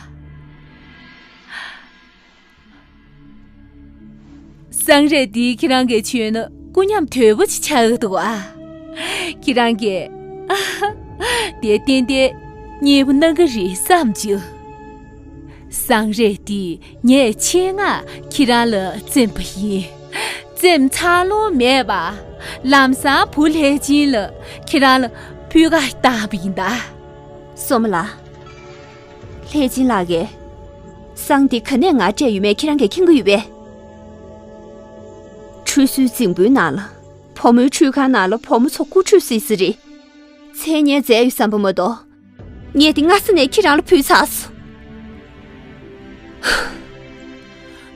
བསང་རས་འདི་ཁྱེད་རང་གིས་མཆོད་ན་སྐུ་ཉམས་དོད་པོ་ཅིག་ཆགས་ཀྱི་འདུག་ཨ། ཁྱེད་རང་གིས། དེ་ཏན་ཏན་མཉེས་པོ་གནང་གི་རེད་བསམ་བྱུང་། བསང་རས་འདི་ངས་ཆེད་མངགས་ཁྱེད་རང་ལ་བཙེམས་པ་ཡིན། བཙེམས་ཚར་ལོང་མེད་པ། ལམ་སང་བུ་ལྷས་བྱིན་ལ་ཁྱེད་རང་ལ་ཕུལ་ག་བཏང་པ་ཡིན་ད། སོ་མ་ལགས། ལྷས་བྱིན་ལགས་ཀྱིས་བསང་འདི་ག་ནས་ང་སྤྲད་ཡོད་མེད་ཁྱེད་རང་གིས་མཁྱེན་གྱི་ཡོད་པས། ཁྲུས་གསོལ་རྫིང་བུའི་ནང་ལ། བུ་མོའི་ཁྲུས་ཁང་ནང་ལ་བུ་མོ་ཚོ་སྐུ་ཁྲུས་སི་སི་རེད། མཚན་སྙན་མཛད་ཡོད་བསམ་པ་མ་གཏོགས། ངས་འདི་སྔ་ས་ནས་ཁྱེད་རང་ལ་ཕུལ་ཚར་སོང་།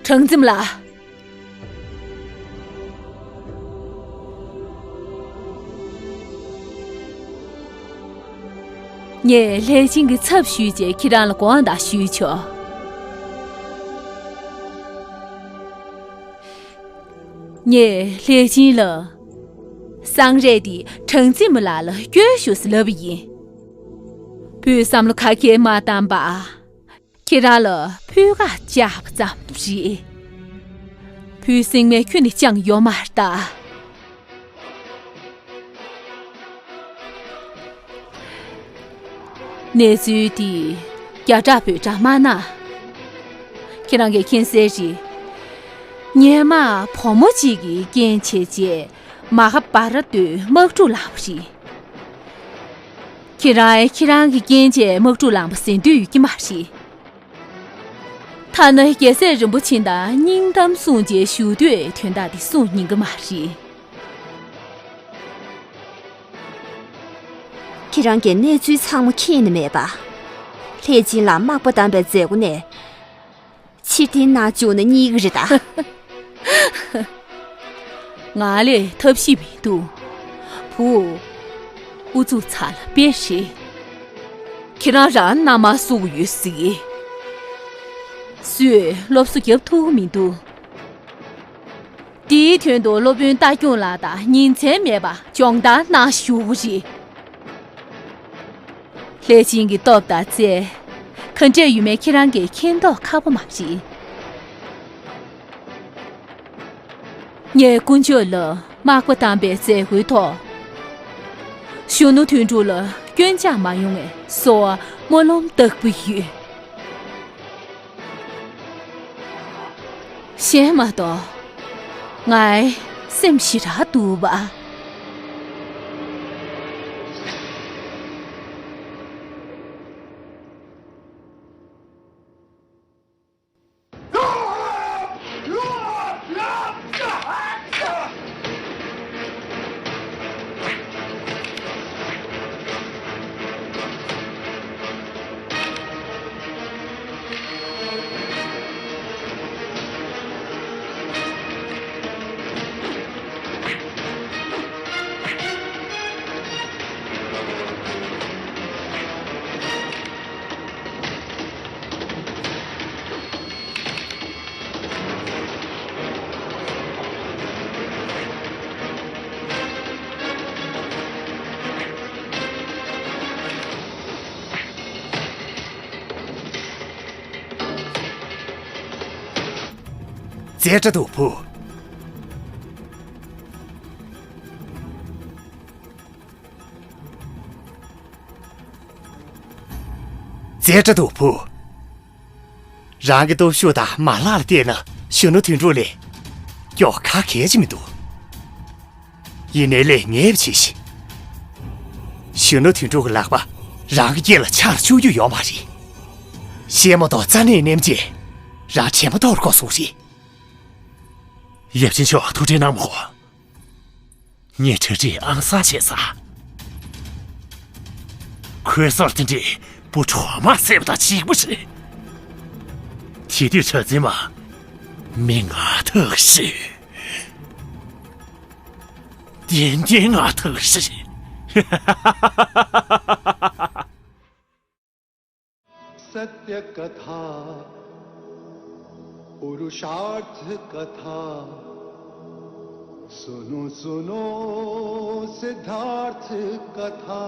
གྲངས་འཛིན་མ་ལགས། ངས་ལྷས་བྱིན་གྱི་ཚབ་ཞུས་བྱས་ཁྱེད་རང་ལ་དགོངས་དག་ཞུས་ཆོག། ངས་ལྷས་བྱིན་ལ། བསང་རས་འདི་གྲངས་འཛིན་མ་ལགས་ལ་སྐྱོན་ཞུ་ཟེར་ལབ་པ་ཡིན། བུས་བསམ་བློ་ག་གེ་མ་བཏང་པ། ཁྱེད་རང་ལ་ཕུལ་ག་བཅར་བ་ཙམ་རེད། བུས་སེམས་ནང་ཁྱོན་ནས་བཅངས་ཡོད་མ་རེད་ད། གནས་ཚུལ་འདི་རྒྱ་གྲགས་བོད་གྲགས་མ་གནང་། ཁྱེད་རང་གིས་མཁྱེན་གསལ་རེད། སྔོན་མ་བུ་མོ་གཅིག་གིས་རྐྱེན་བྱས་རྗེས་མ་ཧ་བ་ར་ཏོའི་དམག་འཁྲུག་ལངས་པ་རེད། ཁྱེད་རང་ཁྱེད་རང་གི་རྐྱེན་བྱས་དམག་འཁྲུག་ལངས་པ་ཟེར་འདོད་ཡོད་ཀྱི་མ་རེད། ཐ་ན་རྒྱལ་སྲས་རིན་པོ་ཆེ་དང་སྙིང་གཏམ་གསུངས་རྗེས་བཞུགས་དུས་དོན་དག་འདི་གསུང་ཉན་གི་མ་རེད། ཁྱེད་རང་གིས་གནས་ཚུལ་ཚང་མ་མཁྱེན་ནི་མེད་པ། ལྷས་བྱིན་ལགས་དམག་པ་བདམས་པའི་མཛད་སྒོ་ནས་ཕྱིར་འཐེན་གནང་བཅུག་ན་རྙེད་ཀྱི་རེད་ད། ང་ལས་ཐབས་ཤེས་མི་འདུག་བུ། ཨུ་ཚུགས་ཚ་ལ་དཔེ་རེད། ཁྱེད་རང་རང་མནའ་མ་བསུ་གི་ཡོད་ཟིག་སུས་སློབ་གསོ་རྒྱབ་ཐུབ་ཀྱི་མི་འདུག་དེའི་དོན་དུ་སློབ་དཔོན་རྟ་སྐྱོང་ལགས་དང་ཉིན་མཚན་མེད་པར་སྦྱོང་བརྡར་གནང་བཞུགས་ཀྱི་རེད། ལྷས་བྱིན་གྱི་སྟོབས་དང་རྩལ། ག་འདྲས་ཡོད་མེད་ཁྱེད་རང་གིས་མཁྱེན་མདོག་ཁ་པོ་མ་བྱེད། ངས་དཀོན་མཆོག་ལ་དམག་པ་བདམས་པའི་མཛད་སྒོའི་ཐོག་གཞོན་ནུ་དོན་གྲུབ་ལ་སྐྱོན་ཆག་མ་ཡོང་བའི་གསོལ་བ་སྨོན་ལམ་བཏབ་ཀྱི་ཡོད། གཞན་མ་གཏོགས། ངའི་སེམས་ཞེ་དྲག་སྡུག་པ། བདེ་དྲག་འདུག་བུ། མཛེས་དྲག་འདུག་བུ། རང་གི་སྟོབས་ཤུགས་དང་མ་ལག་ལ་བལྟས་ན་གཞོན་ནུ་དོན་གྲུབ་ལས་མགྱོགས་ག་གལ་ཅིག་མི་འདུག་ཡིན་ནའི་ལས་ངེས་པ་བྱེད་ཤིག་གཞོན་ནུ་དོན་གྲུབ་ཀྱི་ལག་པ་རང་གི་སྐེ་ལ་ཆག་ལ་བཅུག་རྒྱུ་ཡོད་མ་རེད། བཤད་མ་གཏོགས་རྩ་ནས་ནེམ་རྗེས་རང་དྲན་པ་གཏོར་དགོས་སོང་རེད། ཡབ་ཆེན་མཆོག་ཐུགས་ཁྲལ་གནང་མ་དགོས། ངས་གྲ་སྒྲིག་ཨང་གསར་བྱས་ཚར། ཁོའི་སར་དེ་འདྲའི་བུ་གྲོག་མ་བསད་པ་དང་གཅིག་པ་རེད། དེ་དུས་གྲྭ་བཙུན་མ་མི་ང་ཐག་ཆོད། ཏན་ཏན་ང་ཐག་ཆོད། सत्य कथा पुरुषार्थ कथा सुनो सुनो सिद्धार्थ कथा।